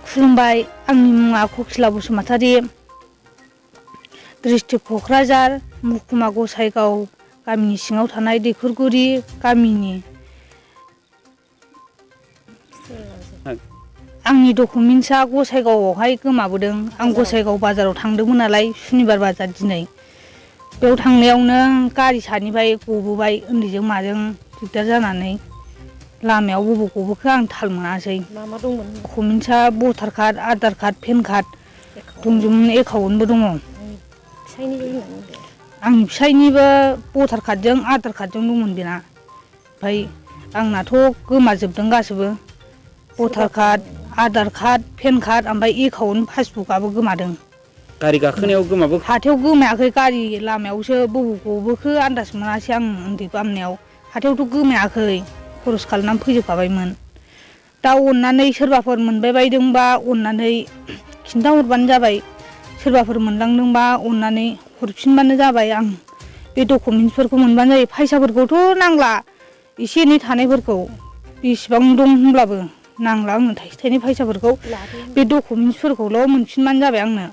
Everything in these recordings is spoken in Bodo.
खुलुमबाय। आंनि मुङा ककिला बसुमतारी। डिस्ट्रिक्ट क'क्राझार, महकुमा गसाइगाव गामिनि सिङाव थानाय दैखरगुरि गामिनि। आंनि डकुमेन्टसा गसाइगावआवहाय गोमाबोदों। आं गसाइगाव बाजाराव थांदोंमोन नालाय, सुनिबार बाजार दिनै। बेयाव थांनायावनो गारि सानिफ्राय गबोबाय, उन्दैजों माजों दिगदार जानानै। लामायाव बबाव गबोखो आं थाल मोनासै। मा मा दंमोन? डकुमेन्टसा voter card, Aadhaar card, PAN card दंजोबोमोन, एकाउन्टबो दङ। आंनि फिसायनिबो भटार कार्डजों आधार कार्डजों दंमोन बेना। ओमफ्राय आंनाथ' गोमाजोबदों गासैबो। Voter card, Aadhaar card, PAN card, ओमफ्राय एकाउन्ट पासबुकआबो गोमादों। गारि गाखोनायाव गोमाबो? हाथायाव गोमायाखै, गारि लामायावसो बबाव गबोखो आन्दाज मोनासै आं उन्दै बामनायाव। हाथायावथ' गोमायाखै, खरस खालामनानै फैजोबखाबायमोन। दा अननानै सोरबाफोर मोनबाय बायदोंबा अननानै खिन्थाहरबानो जाबाय। सोरबाफोर मोनलांदोंबा अननानै हरफिनबानो जाबाय। आं बे डकुमेन्टसफोरखौ मोनबानो जायो। फैसाफोरखौथ' नांला, एसे एनै थानायफोरखौ बेसेबां दं होनब्लाबो नांला आंनो थाइसे थाइनै फैसाफोरखौ। बे डकुमेन्टसफोरखौल' मोनफिनबानो जाबाय आंनो।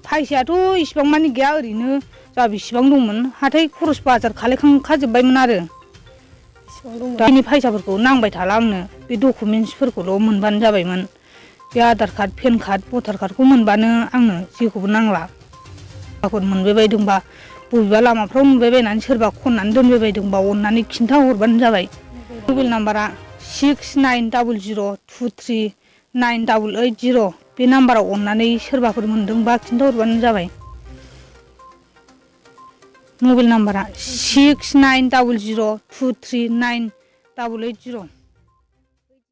फैसायाथ' इसिबां मानि गैया, ओरैनो जा बेसेबां दंमोन हाथाय खरस बाजार खालायखांखाजोब्बायमोन आरो। दा बेनि फैसाफोरखौ नांबाय थाला आंनो, बे डकुमेन्टसफोरखौल' मोनबानो जाबायमोन। बे आधार कार्ड, पेन कार्ड, भटार कार्डखौ मोनबानो आंनो जेखौबो नांला। सोरबाफोर मोनबाय बायदोंबा, बबेबा लामाफ्राव नुबाय बायनानै सोरबा खननानै दोनबाय बायदोंबा अननानै खिन्थाहरबानो जाबाय। मबाइल नाम्बारा 6900239880। बे नाम्बाराव अननानै सोरबाफोर मोनदोंबा खिन्थाहरबानो जाबाय। मबाइल नाम्बारा 6900239880।